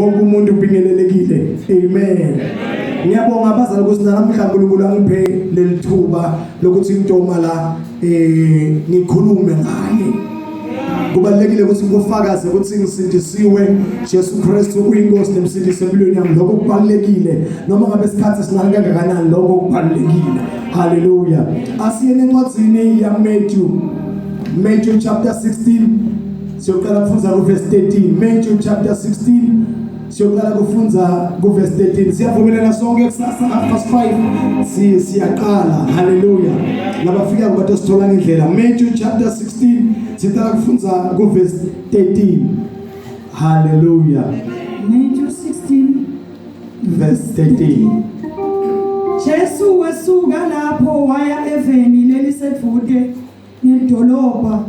Wonke umuntu ubingelelekile. Amen. Ngiyabonga abazali ukuthi nalamhla uNkulunkulu angiphe leli thuba lokuthi ngitoma la eh ngikhulume ngaye. Kubalekile ukuthi ngikufakaze ukuthi ngisindisiwe Jesu Kristu uyinkosi nemsindisi empilweni yami lokho kubalekile noma ngabe isikhathi sincane kangakanani lokho kubalekile. Hallelujah. Asiyeni encwadzini ya Matthew Matthew chapter 16 Siyoqala kufundza kuverse 13. Matthew chapter 16 siyoqala kufundza kuverse 13. Siyavumelana sonke kusasa half past 5 si siyaqala. Hallelujah. Labafika kubantu sithola ngendlela. Matthew chapter 16 siqala kufundza kuverse 13. Hallelujah. Matthew 16 verse 13. Jesu wesuka lapho waya eveni lelisedvute nedolobha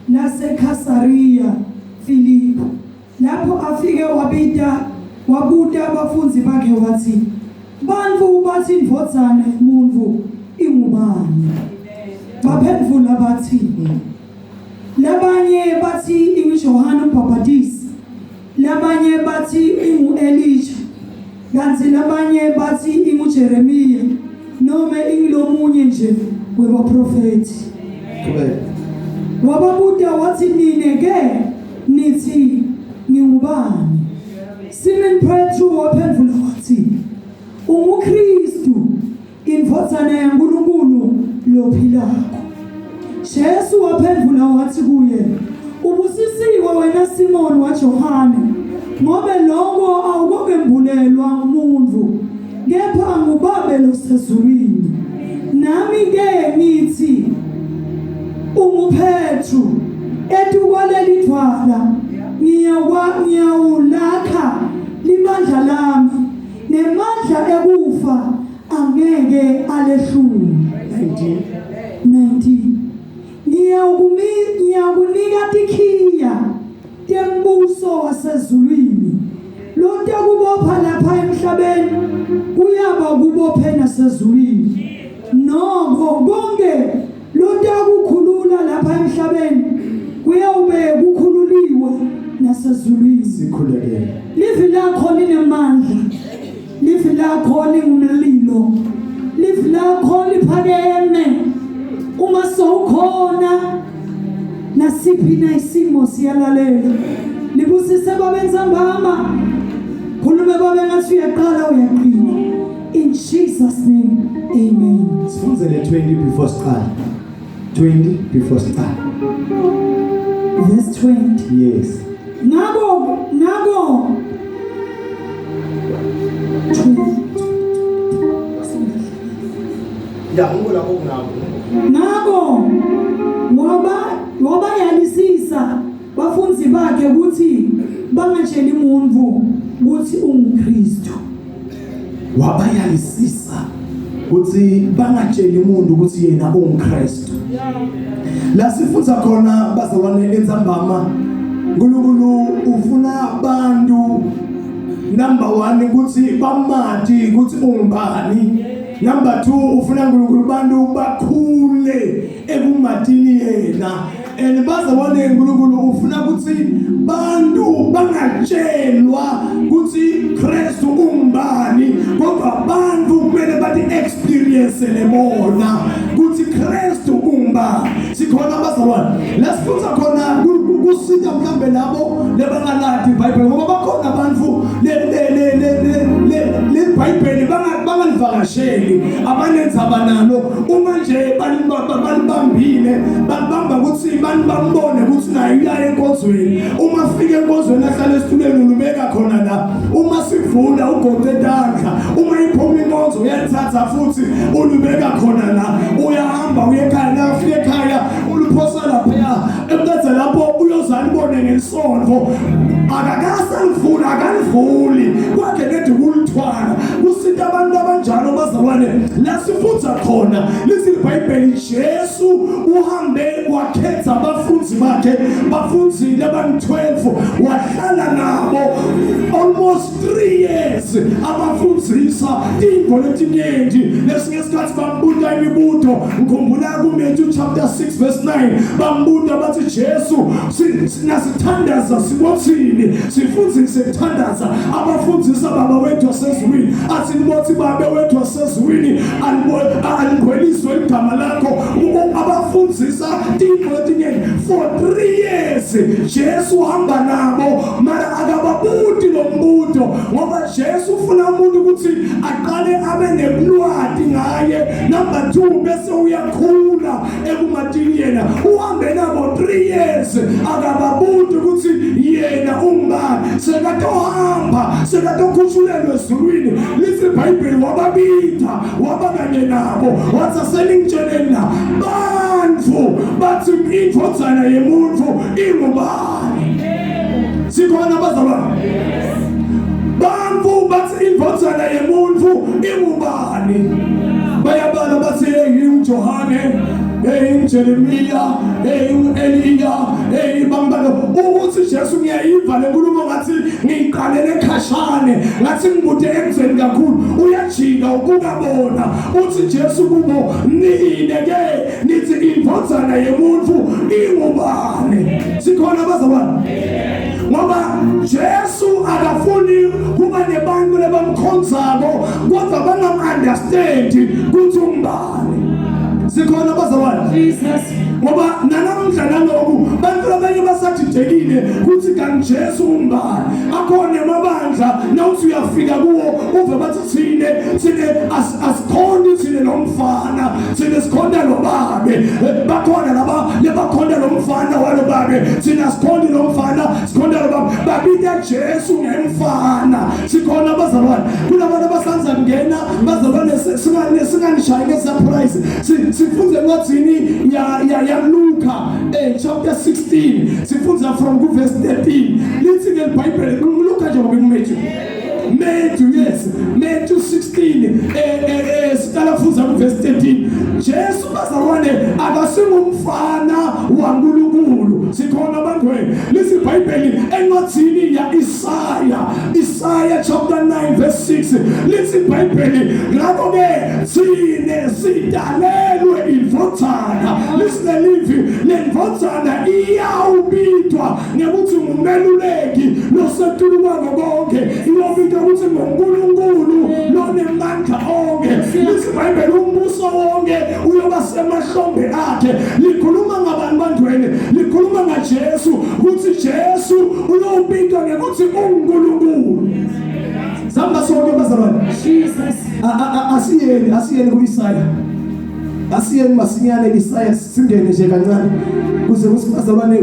laseKhasariya Filipi, lapho afike wabita wabuta abafundzi bakhe watsi, Bantfu batsi iNdvodzana yeMuntfu ingubani? Baphendvula batsi, Labanye batsi inguJohane uMbhabhatisi, labanye batsi ingu-Elija, kantsi labanye batsi inguJeremiya nome ingulomunye nje webaprofethi. Qhubeka. Wababuta watsi, Nine ke nitsi ngingubani? Simon Petru waphendvula watsi, UnguKhristu, iNdvodzana yaNkulunkulu lophilako. Jesu waphendvula watsi kuye, Ubusisiwe wena Simoni waJohane, ngobe loko awukokembulelwa ngumuntfu, kepha nguBabe losezulwini. Nami-ke ngitsi unguPhetru, etikwaleli dvwala ngiyawulakha libandla lami, nemandla ekufa angeke alehlule. 19. 19 Ngiyawukunika tikhiya tembuso wasezulwini. Lotakubopha lapha emhlabeni kuyaba kubophe nasezulwini. Noko konke lotakukhulula lapha emhlabeni kuyawube kukhululiwe nasezulwini. Sikhulekele. Livi lakho linemandla. Livi lakho lingumlilo. Livi lakho liphakeme. Uma sowukhona nasiphi na isimo siyalalela. Libusise babe ntsambama. Khulume babe ngathi uyaqala uyaqina. In Jesus name. Amen. Sifundzele 20 before siqala. 20 before siqala. Verse 20. Yes. Ngako ngako Ya ngiko lapho kunako. Ngako waba wabayalisisa bafundzi bakhe ukuthi bangatsheli muntu ukuthi unguKristu. Wabayalisisa ukuthi bangatsheli umuntu ukuthi yena unguKristu. La sifundza khona bazalwane entsambama uNkulunkulu ufuna abantu number 1 ukuthi bamati ukuthi ungubani. Number 2 ufuna uNkulunkulu abantu bakhule ekumatini yena. And bazalwane uNkulunkulu ufuna ukuthi bantu bangatshelwa ukuthi Kristu ungubani kodwa abantu kumele bathi experience lebona ukuthi Kristu ungubani. Sikhona bazalwane lasifundza khona kusita mhlambe labo lebangalati iBhayibheli ngoba bakhona abantu le le le le le leBhayibheli bangalivakasheli abanendzaba nalo uma nje balibambile balibamba ukuthi bambone ukuthi naye uyaya enkonzweni uma fika enkonzweni ahlale esitulweni ulubeka khona la uma sivula ugoqe tandla uma iphuma inkonzo uyalithatha futhi ulubeka khona la uyahamba uye ekhaya nafika ekhaya uluphosa laphaya emqedze lapho uyozalibone ngesonto akakasalivuli akalivuli kwakhe nedi kulithwala kusita abantu abanjalo bazalwane la sifundza khona lithi iBhayibheli Jesu uhambe wakhetha abafundi bakhe bafundzile abangu-12 wahlala nabo almost 3 years abafundzisa tintfo letinyenti lesinye isikhathi bambuta imibuto ngikhumbula kuMatthew chapter 6 verse 9 bambuta bathi Jesu sinasithandaza sibothini sifundzise kuthandaza. Uyabafundzisa baba wethu wasezulwini, athi nibothi babe wethu wasezulwini alingcweliswe igama lakho. Abafundzisa tintfo letinyenti for 3 years. Jesu uhamba nabo mara akababuti lo mbuto ngoba Jesu ufuna umuntu ukuthi aqale abe nebulwati ngaye. Number 2 bese uyakhula ekumatini yena. Uhambe nabo 3 years akababuti ukuthi yena ungubani. Sekatohamba sekatokhushulelwa ezulwini. Lithi iBhayibheli wababitha waba kanye nabo wathi aseningitsheleni la bantfu bathi indvodzana yemuntfu ingubani. Sikhona bazalwane? Bantfu bathi indvodzana yemuntfu ingubani? Bayabala bathi hey uJohane, hey uJeremiya, hey uEliya, hey bambalo ukuthi Jesu ngiyayiva le nkulumo ngathi ngiyiqalele khashane ngathi ngibude emzeni kakhulu. Uyajika ubuka bona uthi Jesu kubo nine ke nithi indvodzana yemuntfu ingubani? Sikhona bazalwane? Ngoba Jesu akafuni kuba nebantu lebamkhonzako kodwa bangam-understand ukuthi ungubani. Sikhona bazalwane? Jesus. Ngoba nanamuhla naloku bantu labanye basajijekile ukuthi kanti Jesu ungubani. Akhona emabandla nawuthi uyafika kuwo uve bathi thine thine asikhoni thine lo mfana thine sikhonta lo babe. Bakhona laba lebakhonta lo mfana walo babe, thina asikhonti lo mfana sikhonta lo babe. Babita Jesu ngemfana. Sikhona bazalwane? Kunabantu abasanza kungena bazalwane, singanishayi nge-surprise. Sifunze encwadzini ya Luka chapter 16, sifunza from ku verse 13. Lithi ke iBhayibheli Luka njengoba kuMatthew, Matthew, yes, Matthew 16 siqala kufunza ku verse 13. Jesu bazalwane akasingumfana waNkulunkulu. Sikhona abantweni? Lithi iBhayibheli encwadzini ya Isaya, Isaya chapter 9 verse 6, lithi iBhayibheli ngakho ke thine sidalelwe indvodzana. Lisinelivi lendvodzana iyawubitwa ngekuthi ngumeluleki losetulu kwako konke, iyobitwa ukuthi nguNkulunkulu lonemandla onke. Lithi iBhayibheli umbuso wonke uyoba semahlombe akhe. Likhuluma ngabantu bantweni, likhuluma ngaJesu ukuthi Jesu uyobitwa ngekuthi uNkulunkulu. Samba sonke bazalwane. Jesus. Asiyeni asiyeni ku-Isaya, asiyeni masinyane Isaya, singene nje kancane kuze kuthi bazalwane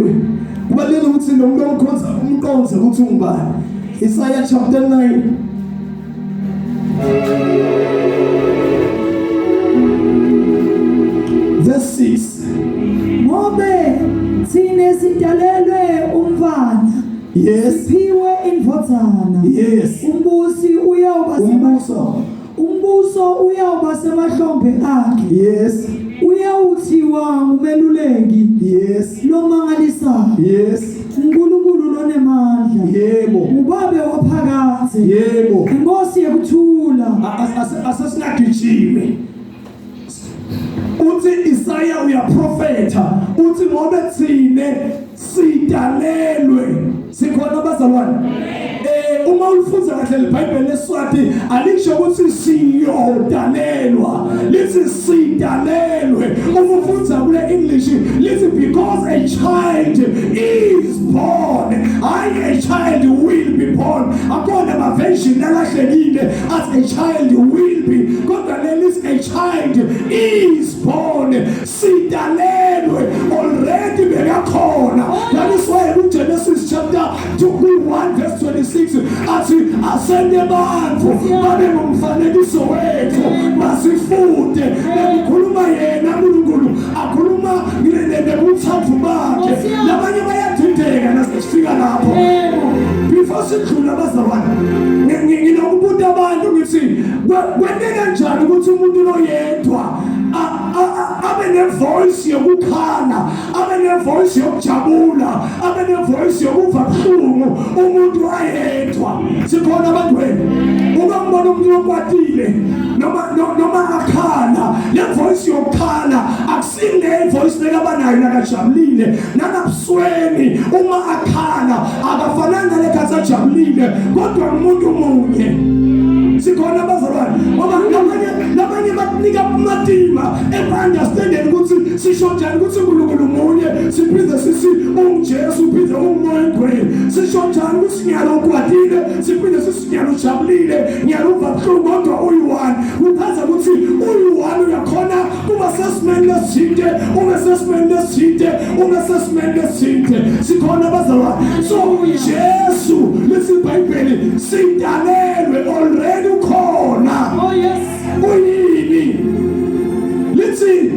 kubalulekile ukuthi lo muntu omkhonza umqonze ukuthi ungubani. Isaya chapter 9 verse 6. Ngobe thine sidalelwe umfana. Yes. Siphiwe indvodzana. Yes. Umbusi uyawuba Umbuso. Umbuso uyawuba semahlombe akhe. Yes. Uyawuthiwa ngumeluleki. Yes. Lomangalisayo. Yes. uNkulunkulu lonemandla. Yebo. Ubabe waphakadze. Yebo. Inkosi yekuthula. Asesingagijimi. Uthi Isaya uyaprofetha uthi ngobe thine sidalelwe. Sikhona bazalwane? Uma ulifunza kahle iBhayibheli leSwati alisho ukuthi siyodalelwa, lithi sidalelwe. Uma ufunza kule English lithi because a child is born, I a child will be born. Akhona ama version alahlekile as a child will be, kodwa leli a child is born. Sidalelwe, already bekakhona. That is why kuGenesis chapter 2 verse 26 athi asende bantu babe ngumfanekiso wethu basifunde. Bekukhuluma yena uNkulunkulu, akhuluma nebuthathu bakhe. Labanye bayadideka nasifika lapho. Before sidlula bazalwane, nginokubuta abantu ngithi kwente kanjani ukuthi umuntu loyedwa abe nevoice yokukhala, abe nevoice yokujabula, abe nevoice yokuva buhlungu, umuntu ayedwa? Sikhona abantweni? Uma ngibona umuntu okwatile noma noma akhala le voice yokukhala akusile voice lekabanayo nakajabulile nanabusweni uma akhala akafanani nalekhathi ajabulile kodwa ngumuntu munye. Sikhona bazalwane, ngoba labanye bakunika amatima eku-understandeni ukuthi sisho njani ukuthi uNkulunkulu munye, siphinde sisi unguJesu, uphinde unguMoya oNgcwele. Sisho njani ukuthi nyalo ukwatile, siphinde sisi nyalo ujabulile, nyalo uva buhlungu, kodwa uyi-one. Kuchaza ukuthi uyi-one, uyakhona kuba sesimeni lesithinte, ube sesimeni lesithinte, ube sesimeni lesithinte. Sikhona bazalwane? So Jesu, lithi iBhayibheli, sidalelwe already, ukhona. Oh yes. Uyini? Lithi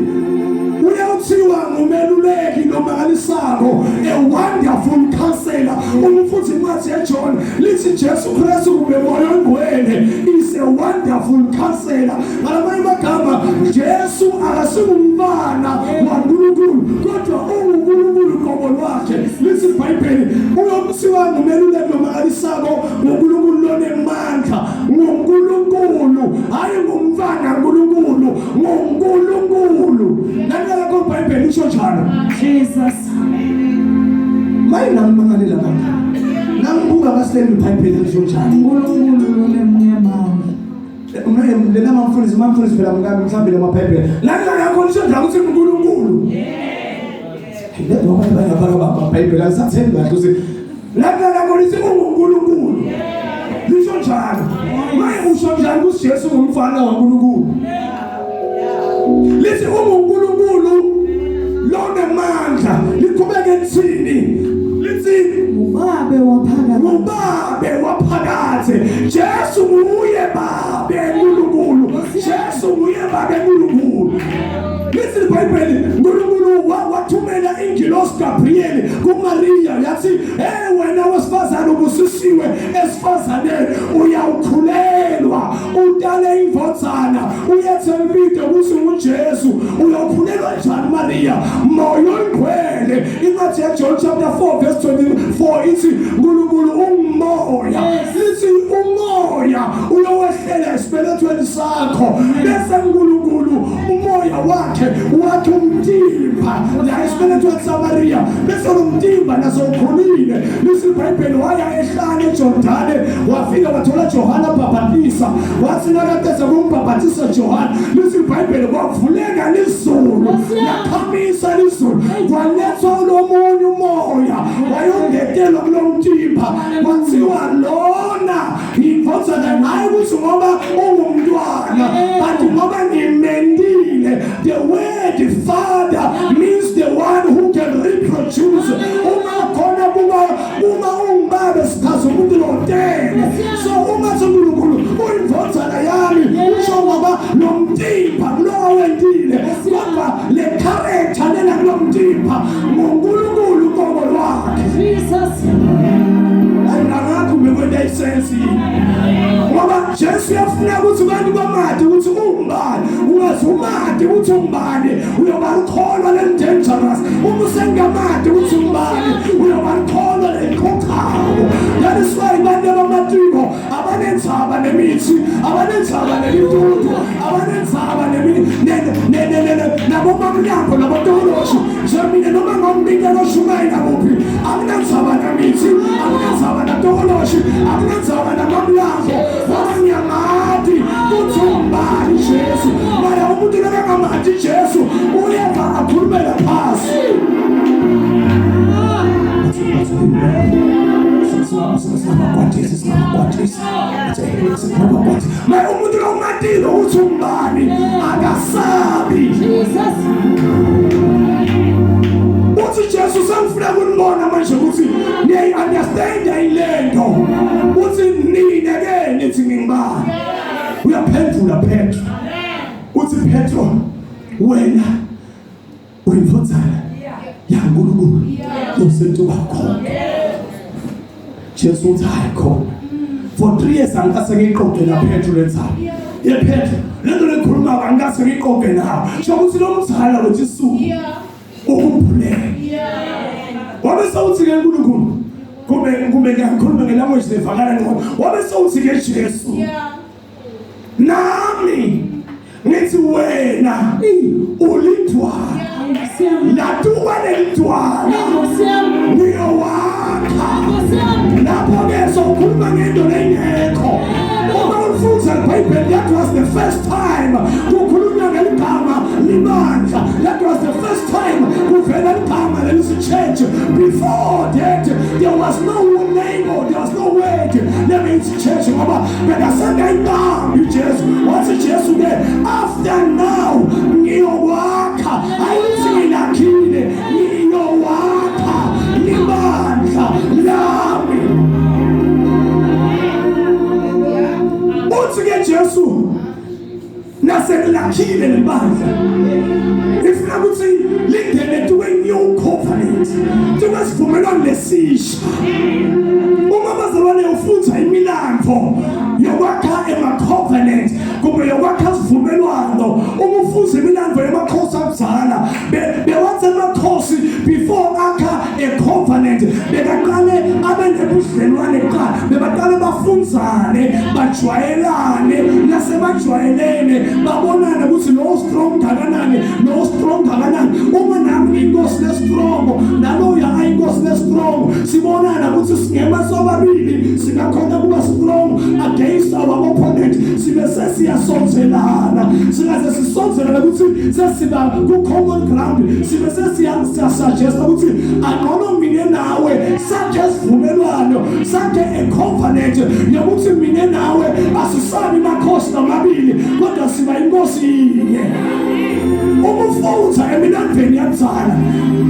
uyawuthiwa ngumeluleki nomangalisako, a wonderful counselor. Uma futhi incwadi yaJohn lithi Jesu Kristu kumbe Moya oNgcwele is a wonderful counselor. Ngalamanye amagama, Jesu akasingumfana waNkulunkulu, kodwa unguNkulunkulu qobo lwakhe. Lithi iBhayibheli uyomthiwa ngumeluleki nomangalisako, nguNkulunkulu lonemandla, nguNkulunkulu, hayi ngumfana uNkulunkulu, nguNkulunkulu. Nalapho iBhayibheli lisho njalo. Jesus. Maye nami mangalela kangaka nangibuka basileli iBhayibheli lisho njalo. uNkulunkulu lonemandla. Lena mamfundisi phela mkami mhlawumbe lamabhayibheli lana yakho lisho njalo ukuthi uNkulunkulu. Le ngoba bayafaka amabhayibheli alisathembi kahle ukuthi lana yakho lithi unguNkulunkulu, lisho njalo. Maye usho njalo ukuthi Jesu ngumfana waNkulunkulu? Lithi unguNkulunkulu lonemandla. Liqhubeke lithini? Lithi Ubabe waphakade. Ngubabe waphakadze. Jesu nguye babe uNkulunkulu, Jesu nguye babe uNkulunkulu. Lithi iBhayibheli uNkulunkulu wathumela ingilosi Gabriel kuMaria, yathi, "Hey wena wesifazane ubusisiwe esifazaneni, uyawukhulelwa utale indvodzana, uyethe libito ukuthi nguJesu." Uyawukhulelwa njani Maria? Moya oNgcwele. Incwadi yaJohn chapter 4 verse 24 ithi uNkulunkulu ungumoya. Lithi umoya uyowehlela esibelethweni sakho, bese uNkulunkulu umoya wakhe wathi umtimba la esibelethweni saMaria, bese lo mtimba naso ukhulile. Lithi iBhayibheli waya ehlane eJordane, wafika wathola Johana bhabhatisa. Wathi nakateza kumbhabhatisa Johana, lithi iBhayibheli kwavuleka lizulu, lakhamisa lizulu, kwalethwa lomunye umoya wayongetelwa kulo mtimba, kwathiwa lona indvodzana, hayi ukuthi ngoba ungumntwana, but ngoba ngimendile. The word father means the one who can reproduce. Uma khona kuba uma ungibabe, sichaza umuntu lotele. So uma uNkulunkulu uyindvodzana yami, usho ngoba lo mtimba kulo awentile, kodwa le character lena kulo mtimba nguNkulunkulu qobo lwakhe. Jesus. Angakho bekwenta isense, ngoba Jesu uyafuna ukuthi abantu bamati ukuthi ungubani. Ungaze umati ukuthi ungubani, uyoba likholwa leli-dangerous. Uma usengamati ukuthi ungubani, uyoba likholwa lelikhokhako. That is why abantu abamatiko abanenzaba nemithi, abanenzaba nemitutu, abanenzaba nabomamlambo nabotokoloshi. Nje mina noma ngombika loshumayela kuphi, akunandzaba namithi, akunandzaba natokoloshi, akunandzaba namamlambo, ngoba ngiyamati kuthi ungubani Jesu. Mara umuntu nakangamati Jesu uyeva akhulumela phasi. Singabakwatisi, singabakwatisi, singabakwatisi. Mara umuntu lomatile ukuthi ungubani akasabi. Jesus. Uthi Jesu, sengifuna kunibona manje ukuthi niyayi-understand ilento. Uthi nine ke nithi ngingubani? Uyaphendula Petro, uthi Petro, wena uyindvodzana yaNkulunkulu losentuka khona. Jesu uthi hayi khona, for 3 years angikase ngiyiqoqe na Petro lenzalo ye Petro, lento lekhuluma angikase ngiyiqoqe nawe. Sho ukuthi lo mzala lo Jesu ukumbulele. Wabe sewuthi ke uNkulunkulu, kube ngiyakhuluma ngelanguage levakala ngcono, wabe sewuthi ke Jesu, Nami ngithi wena ulidwala latuka lelidwala ngiyowakha lapho-ke sokhuluma ngento lengekho uma ulifunza libhayibheli that was the first time kukhulunywa ngeligama libandla that was the first time kuvela ligama lelisi-church before that there was no name or there was no word lemeyithi church ngoba bekasengayibambi uJesu wathi Jesu ke after now ngiyokwakha ayithi ngilakhile ngiyowakha libandla lami uthi ke Jesu naselilakhile libandla ifuna ukuthi lingene to a new covenant to isivumelwano lesisha uma bazalwane ufunza imilandvo yokwakha ema-covenant kumbe yokwakha isivumelwano uma ufunza imilandvo yamakhosi akudala bewathi amakhosi before akha a covenant bekaqale abe nebudlelwane kuqala bebaqale bafunzane bajwayelane nasebajwayelene babonane ukuthi lo strong kangakanani lo strong kangakanani uma nami inkosi lestrong naloya ayinkosi lestrong sibonana ukuthi singema sobabili singakhona kuba strong against our opponent sibe sesiyasonzelana singaze sisonzelana ukuthi sesiba ku common ground sibe sesiyasuggesta ukuthi angcono mina nawe sakhe isivumelwano sakhe a covenant yokuthi mina nawe asisabi makhosi namabili kodwa siba inkosi yinye uma ufunza emilandweni yakudala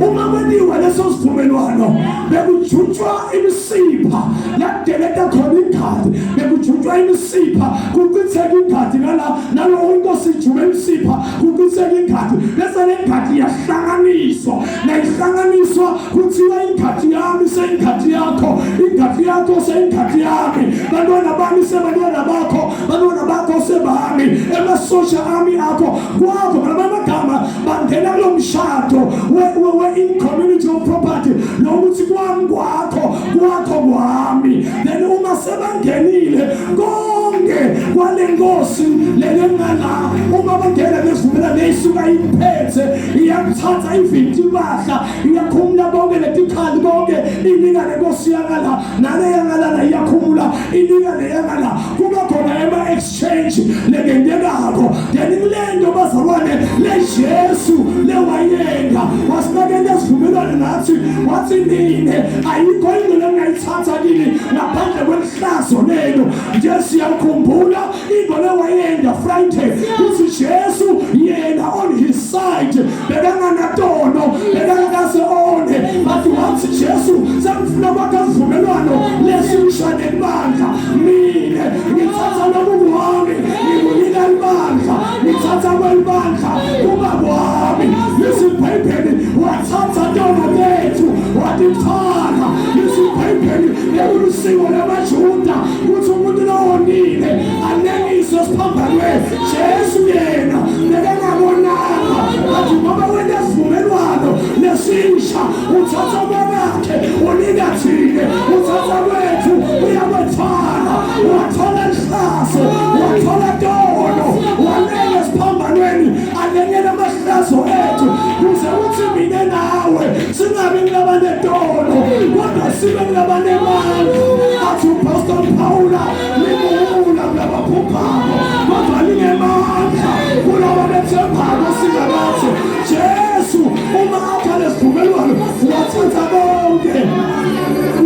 uma kwentiwa leso sivumelwano bekujutshwa imisipha yakudeleta khona ingadi bekujutshwa imisipha kuchitheka ingadi ngala nalowo inkosi ijube imisipha kuchitheka ingadi bese le ngadi iyahlanganiswa nayihlanganiswa kuthiwa ingadi yami seyingadi yakho ingadi yakho seyingadi yami bantwana bami sebantwana bakho bantwana bakho sebami emasosha ami akho kwakho ngamanye amagama bangena kulo mshado we-in community of property lokuthi kwami kwakho kwakho kwami then uma sebangenile konke kwale nkosi lelengala uma bangena bezivumela leyisuka imphethe iyakuthatha ivinti impahla iyakhumula konke letikhali konke inika lenkosi yangala nale yangalana iyakhumula inika leyangala kuba khona ema-exchange lekentekako then kulento bazalwane leJesu lewayenga wasinakela esivumelwane nathi wathi nine ayikho into lengayithatha kini ngaphandle kwelihlazo lenu nje siyakhumbula into lewayenda Friday kuthi Jesu yena on his side bekanganatono bekangase one but wathi Jesu sengifuna kwakha isivumelwano lesisha nebandla mina ngithatha lokhu kwami ngikunika ibandla ngithatha kwelibandla kuba kwami lizibhayibheli wathatha tono tethu watithwala lizibhayibheli bekulisiko lamajuda ukuthi umuntu lowonile alengiswe esiphambanweni Jesu yena bekangabonanga bathi ngoba wena sivumelwano lesisha uthatha kwakhe unika thina uthatha kwethu uyakwethwala wathola ihlazo wathola tono walenga esiphambanweni alengela amahlazo ethu kuze uthi mina nawe singabi kulabanetono kodwa sibe kulabanemandla athi upastor Paula limuwula kulabaphuphako kodwa lingemandla kulaba bethembako singabathi Jesu uma akha lesivumelwano wathatha konke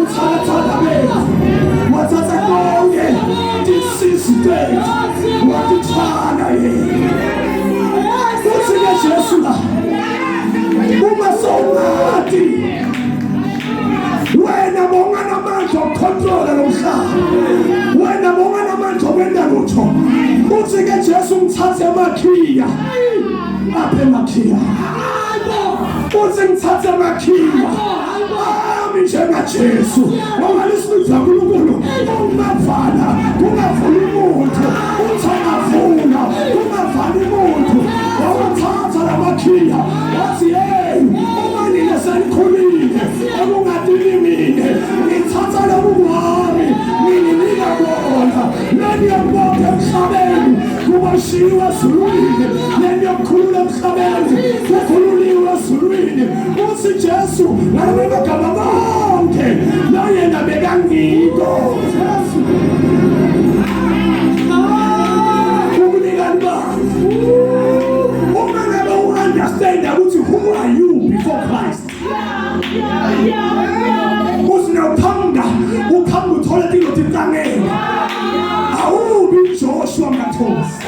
uthatha bethu wathatha konke tisisi tethu watithwala yena uthi ke Jesu la uma sowungati wena bonganamandla okukhontrola lo mhlaba wena bonganamandla okwenza lutho uthi ke Jesu ngithathe amakhiya aphe makhiya uthi ngithathe amakhiya ami njengaJesu ngoba lisibiza uNkulunkulu ungavala kungavuli umuntu uthi angavula kungavali umuntu wawathatha lamakhiya wathi hey uma nina senikhulile ekungatini mina ngithatha lobu kwami ngininika kona Leniyokubopha emhlabeni kuboshiwe ezulwini, leniyokukhulula emhlabeni kukhululiwe ezulwini. Uthi Jesu ngalamanye amagama konke lo yena bekangiko. Jesu ukunikani bani? Uma ngabe u-understand ukuthi who are you before Christ, uthi nawuqhamuka uqhamuka uthole tilo tincangela, awubi Joshua Mathosi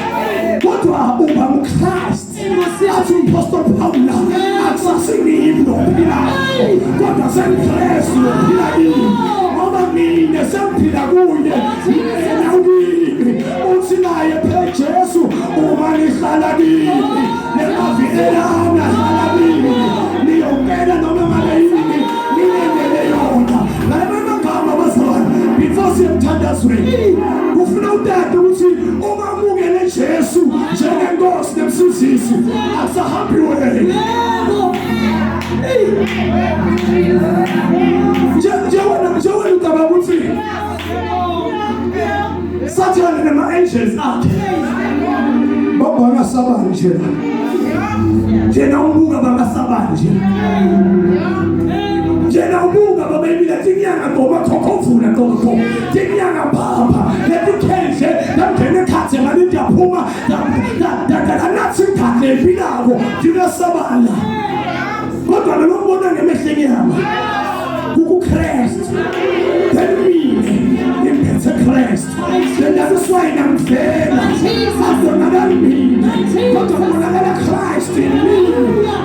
kodwa uba nguChrist. Athi umpostoli Pawula, akusasingimi lophilayo kodwa sengiKristu lophila kimi, ngoba mina sengiphila kuye, yena ukimi. Uthi naye phe Jesu, uma nihlala kimi nemavikelana hlala kimi, niyongena noma ngabe yini ninendele yona. Ngalama magama bazalwane, before siye emthandazweni, kufuna utata ukuthi uma umukele Jesu njengenkosi nemsizisi, akusahambi wena. Yebo. Nje nje wena, nje wena ucabanga ukuthi Sathane nama-angels akhe bangasabani nje la, njena ubuka bangasabani nje, njena ubuka babeyibila tinyanga ngoma khokhovula qokho tinyanga phapha letikhendle langena ekhathe ngalinti yaphuma danathi ingane ephilako tingasabala, kodwa lolombona ngemehlo enyama kukuKristu. Then mine ngiphethe Kristu, then that is why ngangivela akubonakali mina kodwa kubonakala Christ in me.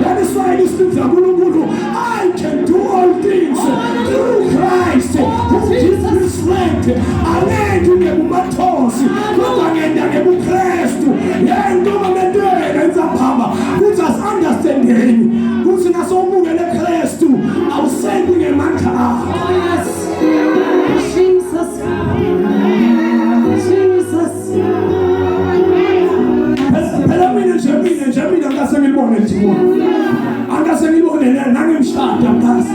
That is why lisinza uNkulunkulu, I can do all things through Christ who gives me strength. Angeke ngebumathosi kodwa ngenda ngebuKristu. Yento mamentela inzaphama kuthi as-understandeni kuthi nasowumukele Kristu awusendi ngemandla akho. Oh yes. Jesus. Jesus. Phela mina nje mina angase ngilibone lijimoni, angase ngilibone nangimshada ngikazi,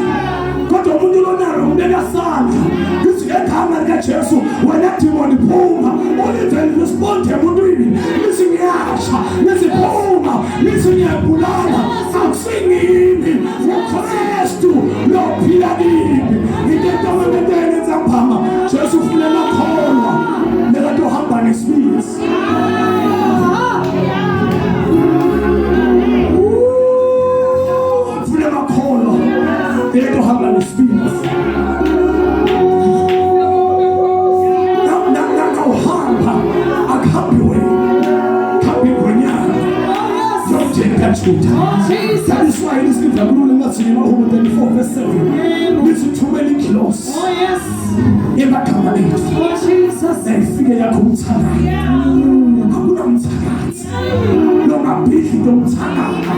kodwa umuntu lonalo ngibeka sandla, ngithi ngegama likaJesu, wena demoni phuma. Ulive respond emuntwini, ngithi ngiyasha, ngithi phuma, ngithi ngiyabulala. Akusingimi, uKristu lophila kimi. Ngitetomametene nsaphama, Jesu ufuna amakholwa nekatohamba ngesibindi. Ufuna amakholwa ekatohamba nesibindi. Nawuhamba akuhambi wena, kuhambi ingonyama yomndeni kaJuda. Oh Jesus. That is why lisidabulule ngathi ngemahubo 34 verse 7 lithi thumela ingilosi Oh yes. emagama ethu Oh Jesus. nayifike yakho umthakathi. Akunamthakathi nongabhidli into omthakathi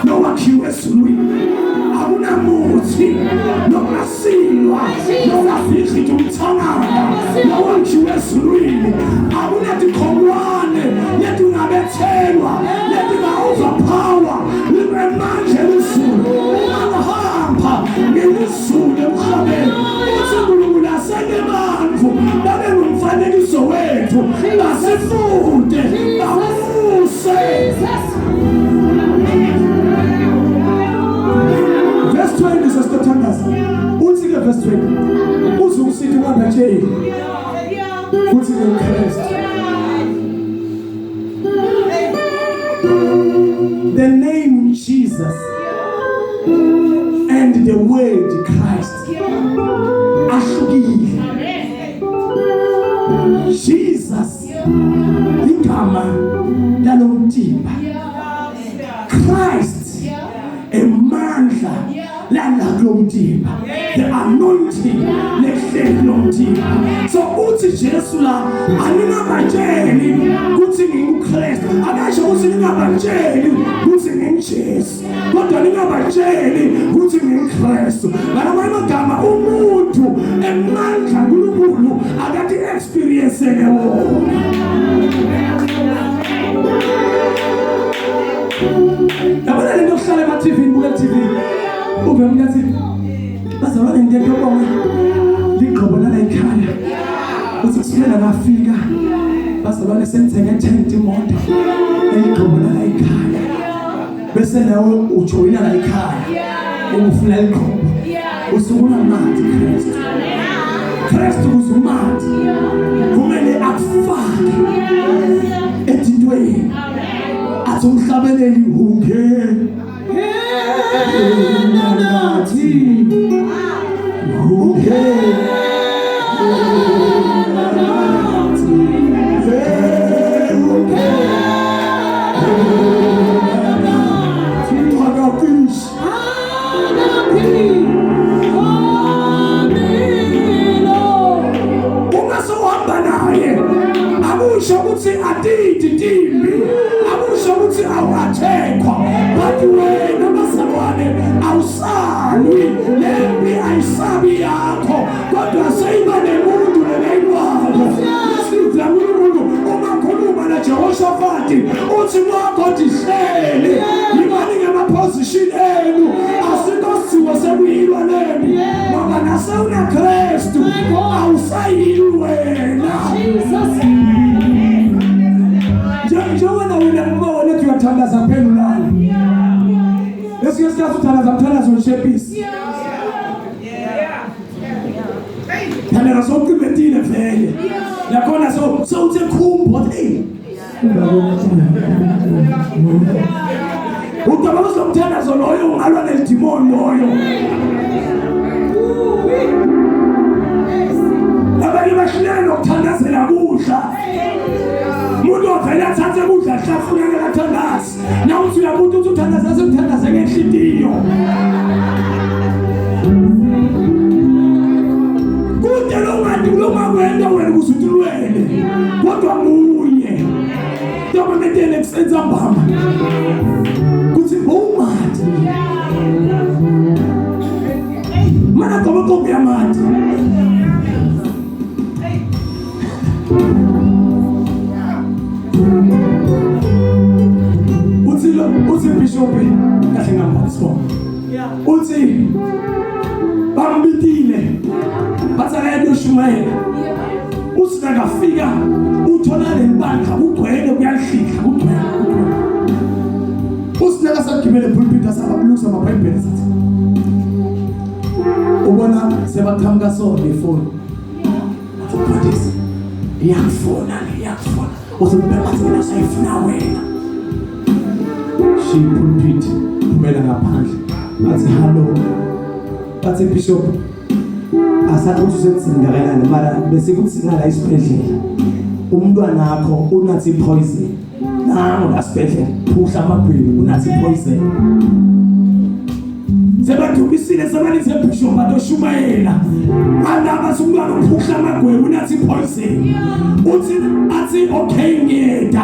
nowakhiwe ezulwini, akunamuthi nongasilwa nongabhidli into umthakathi nowakhiwe ezulwini, akunatikhongwane letingabethelwa letinga-overpower emandla elizulu. Ungahamba ngelizulu emhlabeni, uthi uNkulunkulu asende bantfu babe ngumfanekiso wethu, basifunde, babuse. Jesus. Verse 20 sesitothandaza. Uthi ke verse 20, uze usithi ungabatsheli uthi ngumKristu. The name Jesus and the word Christ ahlukile. Jesus igama lalomtimba, Christ emandla lala kulomtimba, the anointing lehleli kulomtimba. So uthi Jesu la, aningabatsheli ukuthi nginguKristu. Akasho ukuthi ningabatsheli ukuthi nginguJesu, kodwa ningabatsheli ukuthi nginguKristu. Ngalamanye amagama, umuntu emandla uNkulunkulu akathi experience ke wona. Yabona lento yokuhlala ema-TV, nibuka i-TV, uve umuntu athi, bazalwane, into etobonga ligqobo lala ekhaya, uthi kusukela ngafika Bazalwane, senithenge tent imoto eligqobo la ekhaya, bese nawe ujoyina la ekhaya ubufuna ligqobo, usukunamati Kristu. Kristu kuzumati kumele akufake etintweni, athi umhlabeleli unge nathi unge Uma sewuhamba naye, akusho ukuthi atiti timbi, akusho ukuthi awuathekwa, but wena bazalwane awusalwi lempi, ayisabi yakho, kodwa seyiba nemuntu leleyilwako. Isidla uNkulunkulu uma khuluma naJehoshafati uthi kwakho dihlele yibani ngema-position enu, asikho sidingo sekuyilwa lempi ngoba nasewunaKristu awusayilwi wena. Njengoba wena uma wena uthi uyathandaza phela ulale, esinye isikhathi uthandaza mthandazo weshepisi phela sowuqimetile vele nakhona sowuthe khumbo, hey, ucabanga uzomthandazo loyo ungalwa nelidimoni loyo. Abanye bahluleka nokuthandazela kudla. Umuntu ovele athathe kudla ahlafuneke kathandazi, nawuthi uyabuta ukuthi uthandaza, semthandaze ngenhliziyo kude longati kulongakwenta wena ukuze utilwele, kodwa nguye tomametele kusenza mbamba kuthi bowumati mana qoboqobo yamati. Uthi lo, uthi bishop kahle ngamba sibonga, uthi bambitile bathi akaye kuyoshumayela. Uthi nakafika uthola leli bandla kugcwele, kuyahlihla, kugcwele, kugcwele. Uthi nakasagibele pulpit asabulungisa amabhayibheli, sathi ubona sebaqhamuka sona ifoni, athi mfundisi iyakufona le, iyakufona. Uthi bathi wena sayifuna wena, shiya pulpit, phumela ngaphandle. Bathi hello, bathi bishop, asathi ukuthi usemzini ngakanani, mara besikuthi ngala isibhedlela umntwana wakho unathi poison, nangu la sibhedlela phuhla amagwibi, unathi poison. Sebadukisile, sebalize bishop atoshumayela alaba umntwana uphuhla amagwebu, unathi poison. Uthi athi okay, ngiyeda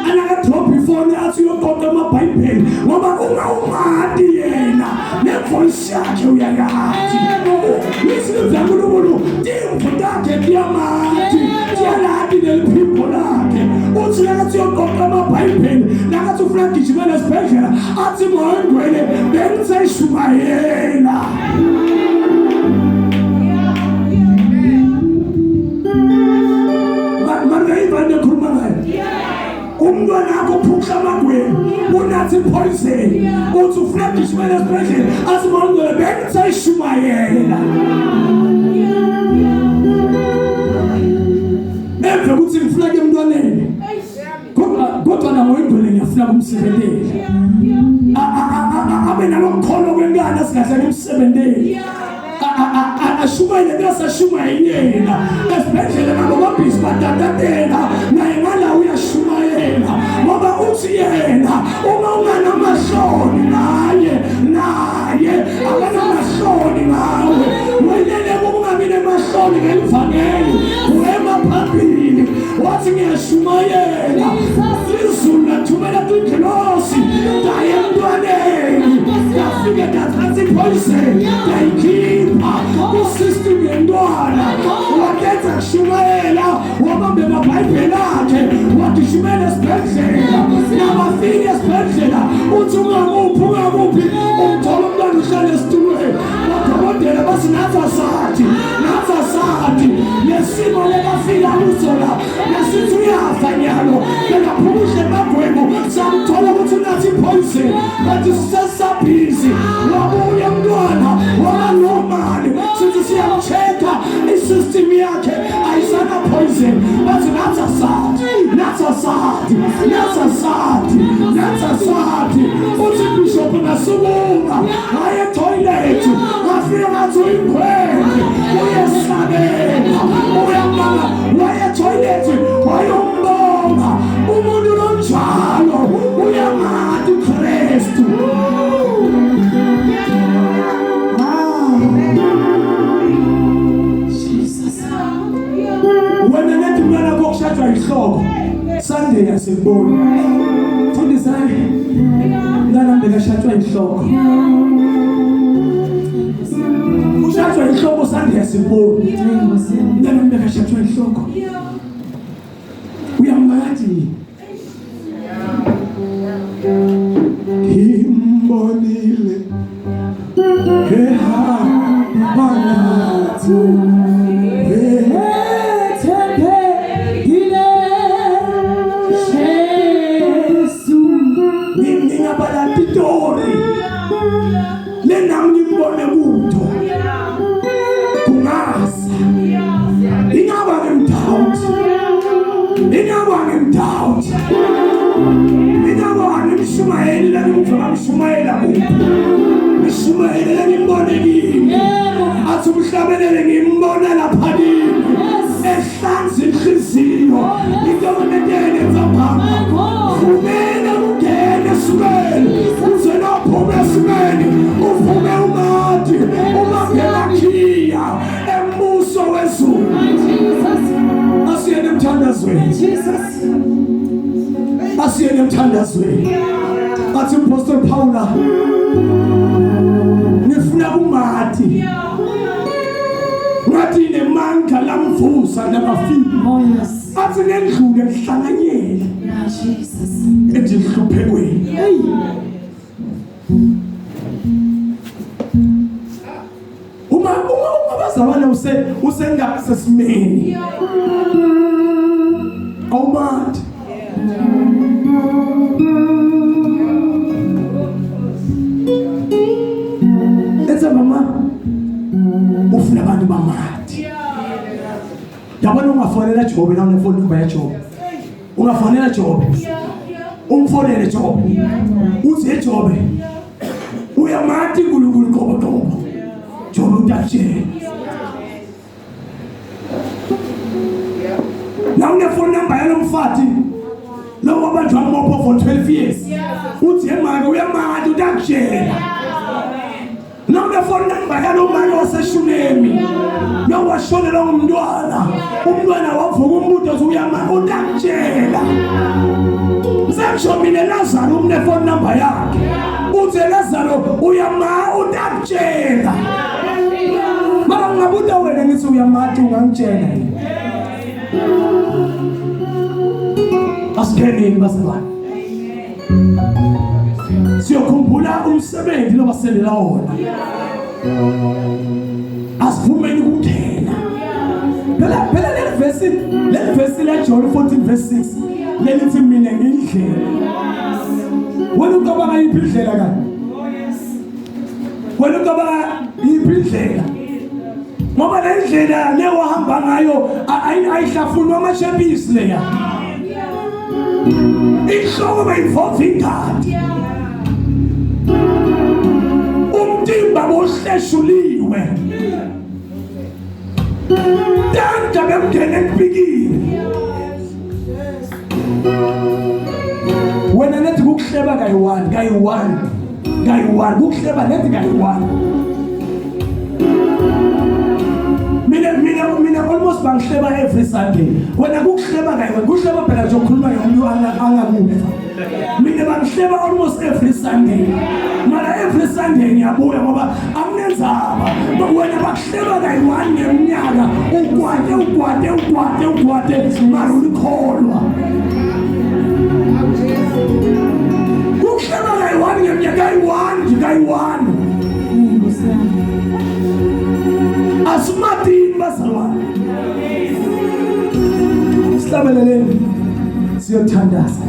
anaka drop ifoni, athi uyoqoqa amabhayibheli ngoba uma umati yena nevoice yakhe uyayazi. Izwi zaNkulunkulu, timvu takhe tiyamati, tiyalati neliphimbo lakhe. Uthi nakathi uyoqoqa amabhayibheli, nakathi ufuna gijimela esibhedlela, athi moya ongcwele bengiseshumayela. Mara ivane ekhuluma ngayo, umntwana akho uphuhla amagwebu, unathi poison, uthi ufuna gijimela esibhedlela, athi moya ongcwele bengiseshumayela. Emva ukuthi ngifuna ke emntwaneni, kodwa namoyingcwele ngiyafuna kumsebenteli, abe nalokukholwa kwenkana singahle kumsebenteli, ashumayele ngasashumayeli yena esibhedlela, nabo babhizi batatatela naye ngala uyashumayela, ngoba uthi yena uma unganamahloni ngaye, naye akanamahloni ngawe. Welele ukungabi nemahloni ngelivangeli, wema phambili wathi ngiyashumayela. Izulu lathumela tingilosi taye emntwaneni, yafike tathatha ipoison, yayikhipha kusystem yentwana. Wakenza kushumayela, wabambe amabhayibheli akhe, wagijimela esibhedlela. Nabafika esibhedlela uthi ungamuphi, ungamuphi, umthola umntwana uhlale esitulweni. Badokotela bathi nathi asathi, nathi asathi. Lesimo lekafika kuso la lesithi uyafa nyalo bekaphumuhle emagwebu samthola ukuthi unathi poison but sisesabhizi wabuya mntwana waba normal sithi siyamcheck-a isystem yakhe ayisana poison bathi nathi asathi nathi asathi nathi asathi nathi asathi uthi bishop ngasukuma ngaye etoilet ngafika ngathi uyikhwele uyesabela uyambanga waye etoilet wayombonga umuntu lonjalo uyamati uKristu. Wena nethi umntwana wakho kushajwa ihloko Sunday asikuboni fundisani mntwana bekashajwa ihloko ushajwa ihloko Sunday asikuboni mntwana bekashajwa ihloko uyamati ngimbonile ehamba nathi Ethembekile Jesu. Ngingabala titori lenami ngimbone kutho kungasa ingaba ngimdoubt ingaba ngimdoubt ingaba ngimshumayeli lengimva ngamshumayela kuphi ngishumayele lengimbone kimi athi umhlabelele ngimbona lapha kimi ehlanza inhliziyo into ntsambama vumela ungene esumeni uze nophuma esimeni uvume umati uma ngenakhiya embuso wezulu. Asiyene emthandazweni, asiyene emthandazweni. Athi umpostoli Paula nifuna kumati ngathi nemandla lamvusa labafile. Oh yes. Athi nendlule kuhlanganyele Yeah, Jesus. etinhluphekweni. Hey. Uma bazalwane usengasesimeni awumathi ethe mama ufuna abantu bamati yabona ungafonela Jobe la unefoni number ya Jobe ungafonela Jobe umfonele Jobe uthi eJobe uyamati uNkulunkulu qobo qobo Jobe utakutshela la unefoni number yalo mfati lo wabanjwa mbopho for 12 years uthi emake uyamati utakutshela Nawunefoni number yalo mama waseshunemi lo washonelwa ngumntwana umntwana wavuka umbuto uthi uyama utakutshela sengisho mina Lazaro umnefoni number yakhe uthi Lazaro uyama utakutshela mara ngingabuta wena ngithi uyamati ungangitshela asingeneni bazalwane siyokhumbula umsebenzi lobasendela wona asivumeni ukungena phela phela leli verse leli verse la John 14 verse 6 lelithi mina ngindlela wena ucabanga yiphi indlela kani wena ucabanga yiphi indlela ngoba le ndlela le wahamba ngayo ayihlafunwa amashepisi leya inhloko beyivova ingadi umtimba bohleshuliwe tanda bemngene ekupikile wena nethi kukuhleba kayi-one kayi-one kayi-one kukuhleba nethi kayi-one mina mina mina almost bangihleba every Sunday wena kukuhleba kayi-one kuhleba phela nje ukhuluma ngomuntu angakufa mina bangihleba almost every Sunday mara every Sunday ngiyabuya ngoba anginenzaba wena bakuhleba kayi-one ngeminyaka ukwate ukwate ukwate ukwate mara ulikholwa kukuhleba kayi-one ngeminyaka kayi-one nje kayi-one asimatini bazalwane. Asihlabeleleni siyothandaza.